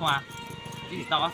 Ua, ib tsis tau.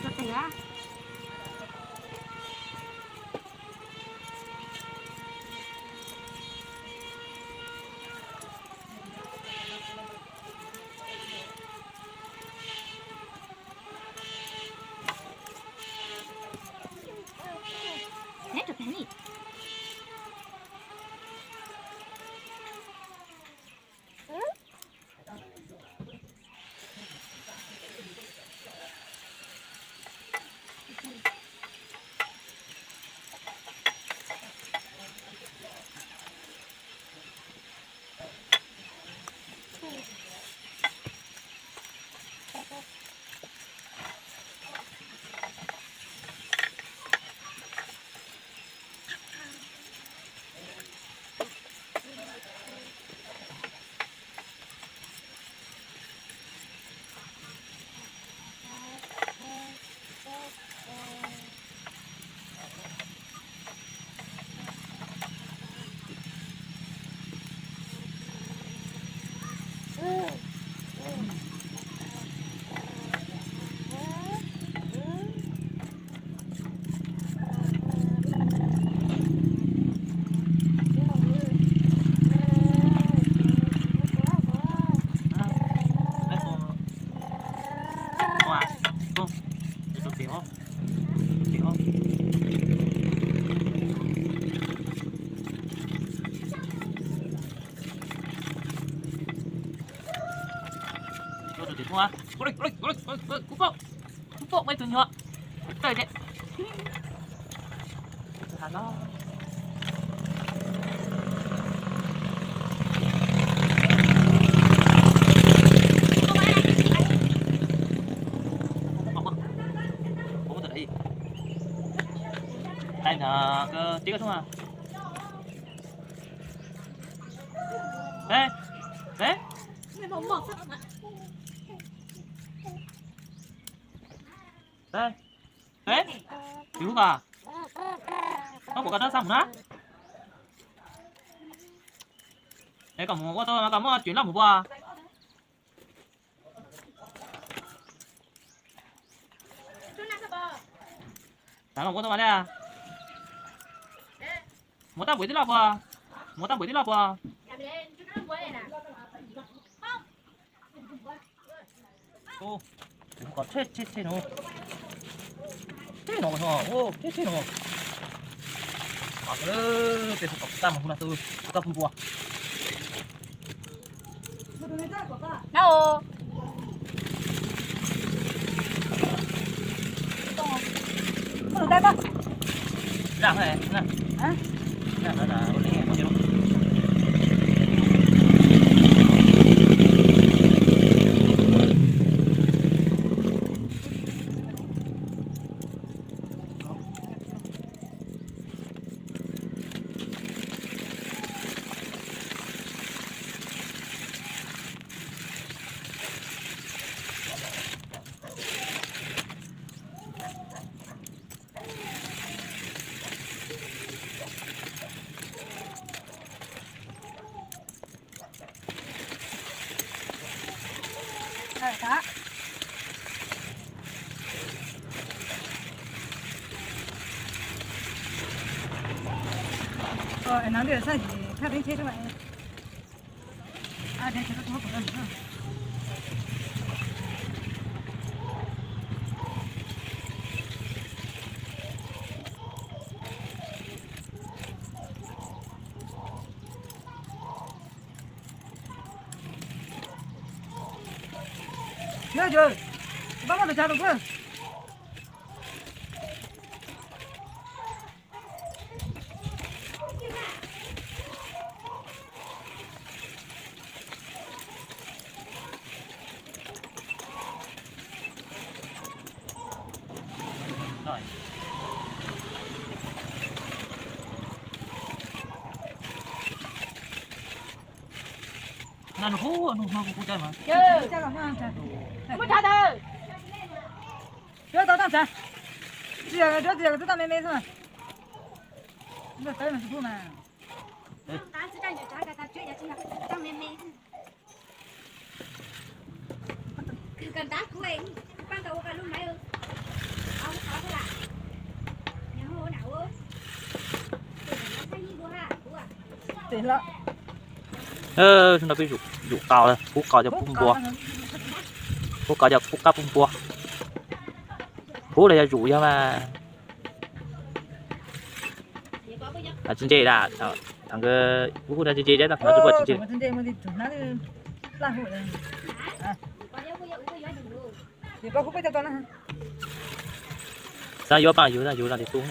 Kuv pom, kuv pom, kuv pom ib tug nyuam tawm tias. Ê, ê, ê, ê, tus hlub ko, koj puas koj rov xa mus na? Es koj mus ua tau no koj muab tsev loj mus pua. Ua tau mas li. Muab tau npuiv tij loj pua. Muab tau npuiv tij loj pua. Kom tsheb tsheb tsheb no. Tsheb no, tsheb tsheb no. Peb hu kom tag mus hu no tus tau pua. No. Muab tsav tawm. Tsis yog, tsis yog, twb tau me me xwb. Tawb mas tsis pub mas. Hnub no peb zuj qaus, pub qaus cov pub npua, pub qaus cov pub qab pub npua, pub los yog zuj yog mas. Tsis ntse da, kuv kuj tsis ntse, tsis ntse, tsis ntse. Xav yuav paaj yug, yug los tis tub.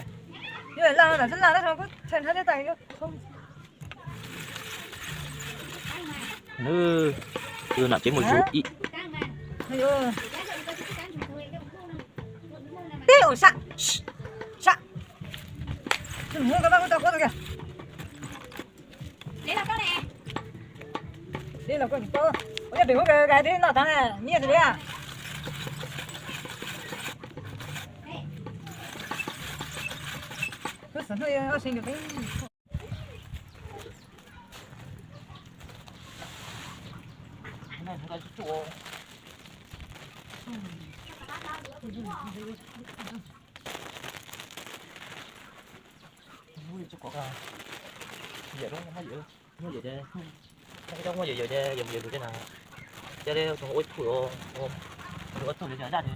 Nws, nws nom tsev mus zug ib. Tib ua sab, sab. Mus koj, koj tau koj tus kiag. Li los koj tsis paub, ua cas pem Hmoob kawg kawg tib noj tag na, nyiaj xwb li. Kuv xav hnub ob seb nkawd peb. Muaj yawm yawm ces, muaj yawm yawm ces, yawm yawm ces na, ces li ua ib tug, ua ib tug li zaj. Tau zaj na.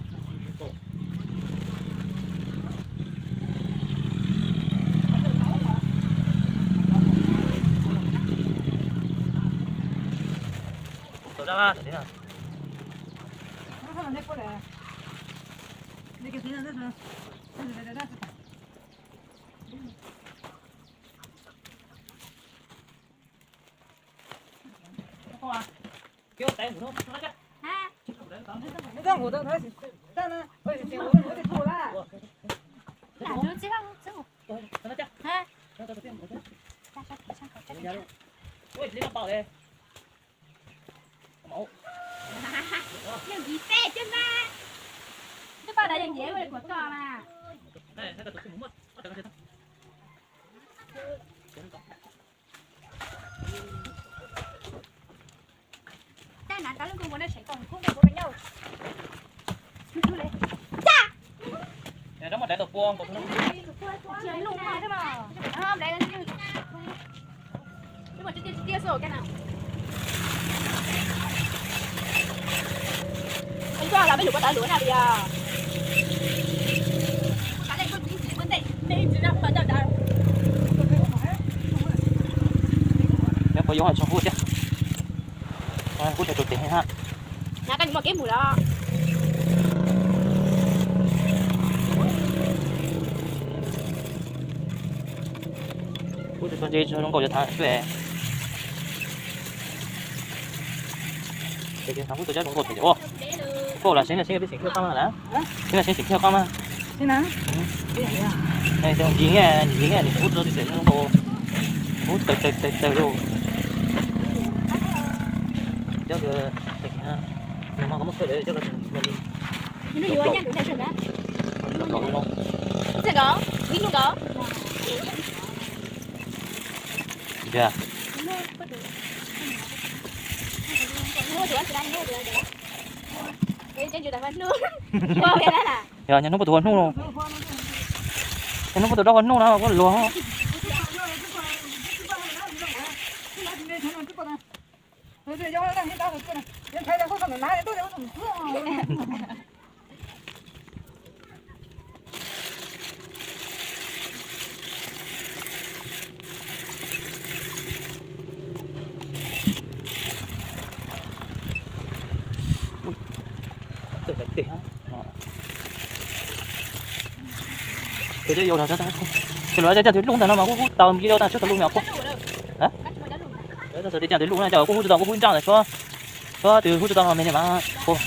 Yog nkiv peb cov mas, twb paj das yog nkiv ua kuv toj mas. Tab nav tau lub nkuaj npua no tseem tau nkuaj npua me nyuam. Tab, Puas yuav tso kub thiab? Kub tso tes ha. Na koj mus kev mus los. Kub tso ntse zoo nkauj yuav thav xwb. Ces thav kub tso cab zoo nkauj pem ua. Koj lam seev na, seev peb tseem khiaj qab na. Seev na, seev tseem khiaj qab na. Ncig, ncig, ncig kub tso tes zoo nkauj. Kub tawg tawg tawg tawg li. Cov, cov, cov, cov, Yog nyob hnub puag tus hua hnub no, nyob hnub puag tus dab hua hnub no kuj luag. Ces lawv coj tus lub ntawm no mas kuj tau npib rau tag tsuab tau lub me os. Txawm tias coj tus lub no ces kuj hu tsis tau, kuj hu nraj ntawm suab, suab tus hu tsis tau no me ne mas. Pub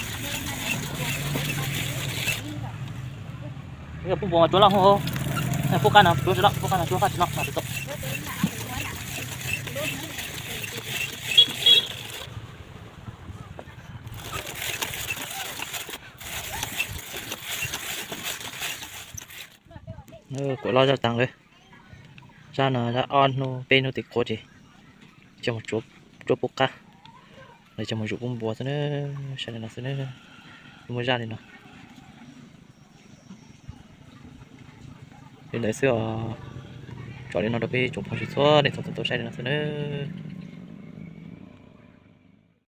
npua mas tsuav loj hub, pub qab no tsuav tsis loj, pub qab no tsuav qab tsis loj mas tsis tau. Kuv loj zaj taag lawm. Zaj no zaj ob hnub peb hnub tim qhuav ces coj mus tsuav pub qab, lawv coj mus zuj pub npua xwb na. Sab li no xwb na, muaj zaj li no. Li ntawd xwb os. Tso li no rau peb tsoom phooj ywg txhua leej txhua tus tau saib li no xwb nawb.